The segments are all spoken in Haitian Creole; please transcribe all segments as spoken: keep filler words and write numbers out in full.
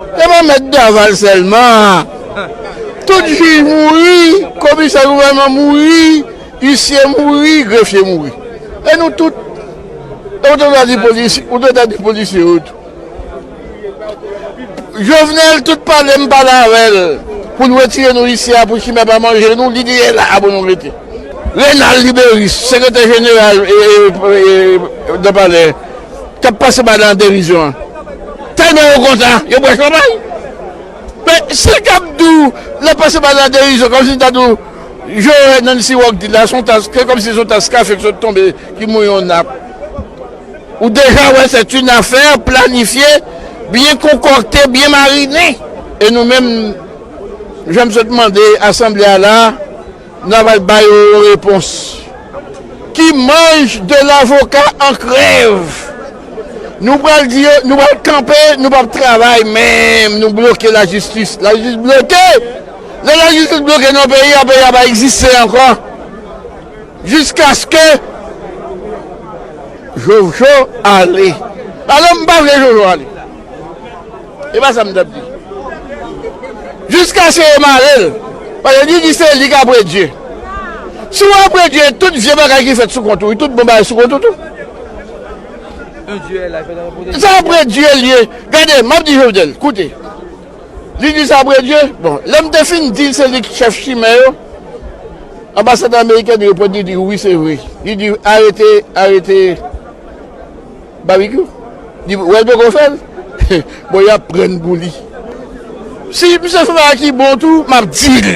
Se pa mèt Daval sèlman. Tout jij mouri, komisè gouvènman mouri, isye mouri, grefye mouri. E nou tout, e ou te ta di polisye, ou te ta di polisye yo tou. Jovenel, tout pale m pale avè l pou l retire nou isi a, pou chimè pa manje nou, li di e la a pou nou rete. Renald Liberis, sekretè jeneral e, e, e, nan palè, k ap pase bagay la an derizyon an. Tèlman yo kontan, yo bwè chanpay. Men, si l k ap di w, l ap pase bagay la an derizyon, kòmsi l ta di w, Joe Nancy Rock di la, se yon tas, se kòmsi se yon tas kafe k sot tonbe, ki mouye yon nap. Ou deja wè, c'est une affaire planifiée, bien concoctée, bien marinée. E nou menm, jan m sot mande asanble a la, n a pral ba yo yon repons. Qui mange de l'avocat en crève. Nou pral di yo, nou pral kanpe, nou p ap travay menm, nou bloke lajistis. Lajistis bloke. Lè lajistis bloke nan peyi a, peyi a pa egziste ankò. Jiskaske Jojo ale. Alò, m pa vle Jojo ale. E pa sa m t ap di. Jiskaske yo mare l. Paske li di se li k ap predye. Si w ap predye, tout vye bagay ki fèt sou kont ou, tout bon bagay sou kont ou tou. Sa ap predye l ye. Gade, m ap di Jovenel, koute. Li di sa ap predye. Bon, lè m te fin di l se li k chèf chimè yo, anbasadè ameriken reponn li di wi, se vre. Li di arete, arete Babikyou. Li wè l poko fè l. Bon, y ap pran pou li. Si misye fè bagay ki bon tou, m ap di l.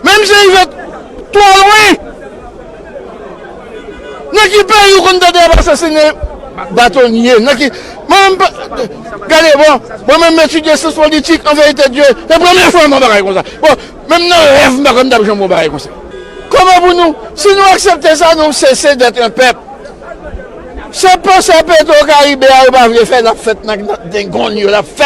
Men misye rive twò lwen. Nan ki peyi ou konn tande y ap asasinen batonye? Nan ki, mwen menm pa, gade, bon, mwen menm m etidye syans politik, an verite Dye, se premye fwa m wè bagay konsa. Bon, menm nan rèv m pa kwè m t ap janm wè bagay konsa. Kòman pou nou, si nou aksepte sa, nou sese d'être un peuple. Se pwosè Petro Caribe a yo pa vle fè, l ap fèt nan, nan dengonn yo, l ap fèt.